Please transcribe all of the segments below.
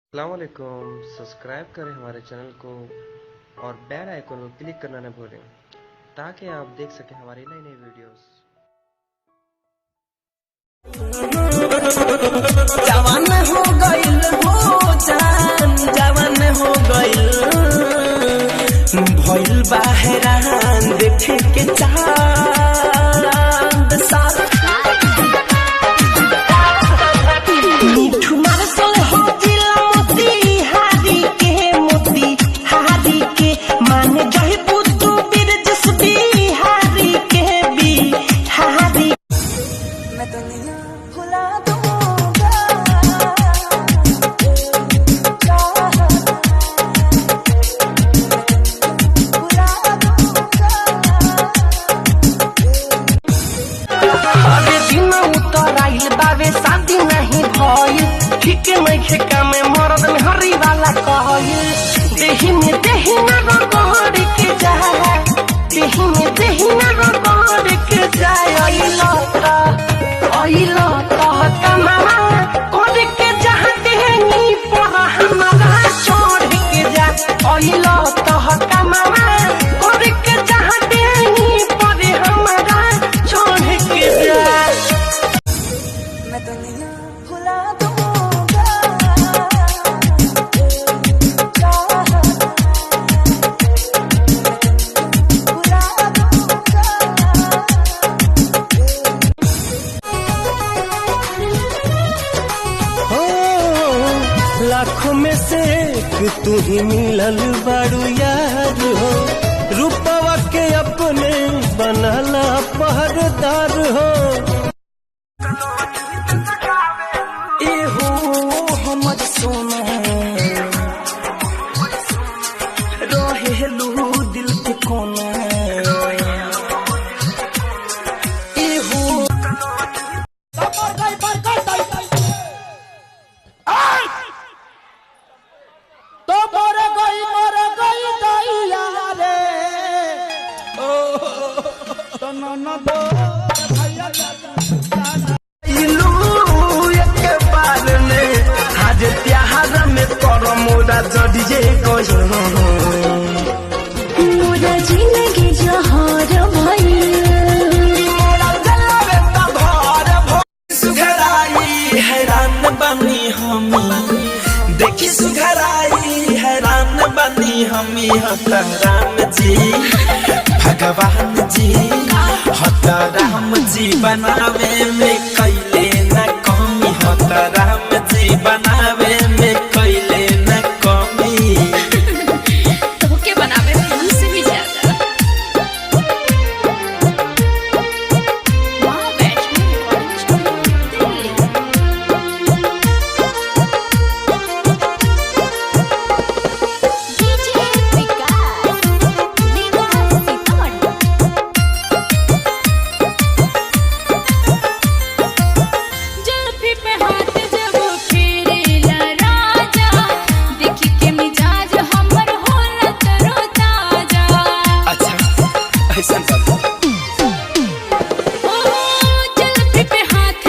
अस्सलाम वालेकुम। सब्सक्राइब करें हमारे चैनल को और बेल आइकन को क्लिक करना न भूलें ताकि आप देख सकें हमारी नई नई वीडियोस। जवान हो गइल हो जान, जवान हो गइल भइल बाहरान देखे के चांद सारा मिठू मारसल हो जिला मोती हारी के, मोती हारी के मान जही पुतु बीर जिस बिहारी के, बिहारी। मैं दुनिया भुला दूंगा, भुला दूंगा। अरे दिन उतर आइल बावे शादी नहीं भइल, ठीक नहीं कामे मरद में हरी वाला कहल। देही में देही न रगड़ के जाए, देही में देही न रगड़ के जाए। अइल त कमावा कर के जहाँ देही पर हमारा छोड़ के जा। अइल त कमावा कर के जहाँ देही पर हमारा छोड़ के जा। मैं दुनिया भुला दूंगा, भुला दूंगा। हो लाखों में से एक तू ही मिलल बारू यार हो, रूपवा के अपने बनला पहरदार हो। ए हो हमर सोना रहेलू दिल के कोना। ए हो तो मर गई दैया रे, ओ तो ननद भैया इलू एक बार में आज प्यार में कर मोरा जड़िए गयो। मोरा जिंदगी जहर भइल। मोरा जलावे त भर भर सुघराई हैरान बनी हमी, देखी सुघराई हैरान बनी हमी। हत राम जी भगवान जी, हत राम जी बनावे में कैले न कमी, हत राम जी बनावे में कैले न कमी। तोहके बनावे में हमसे भी ज्यादा माँ Vaishno recording studio Delhi. DJ Vikas Leela Sitamarhi. जुल्फी पे हाथ जब फेरेला राजा, देख के मिजाज हमर होला तरोताजा। अच्छा ऐसा बात। ओ जुल्फी पे हाथ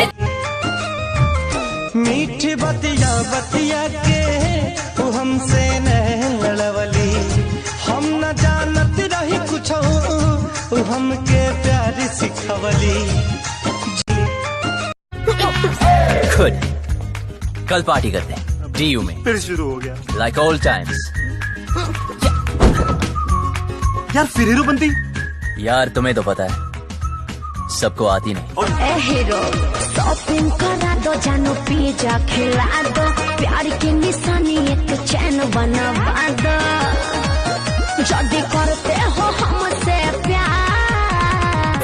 मीठ बतिया बतिया के उ हमसे नैन लड़वली, हम न जानत रही कुछ उ हमके प्यार सिखवली। गुड, कल पार्टी करते हैं डीयू में। फिर शुरू हो गया लाइक ओल्ड टाइम्स। यार, फिर हीरो बनती। यार तुम्हें तो पता है सबको आती नहीं। ए हीरो शॉपिंग करा दो, जानो पिज्जा खिला दो, प्यार की निशानी एक चैन बनवा दो। जल्दी करते हो हमसे प्यार।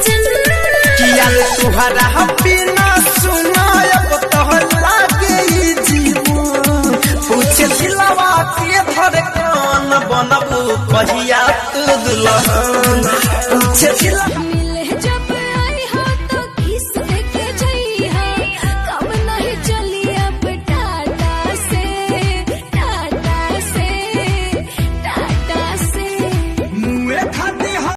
किया तुहरा बिना सुनायब तोहर लागे ई जीवन, पूछे दिलवा के धड़कन बनबू कहिया तू दुल्हन, पूछे दिलवा।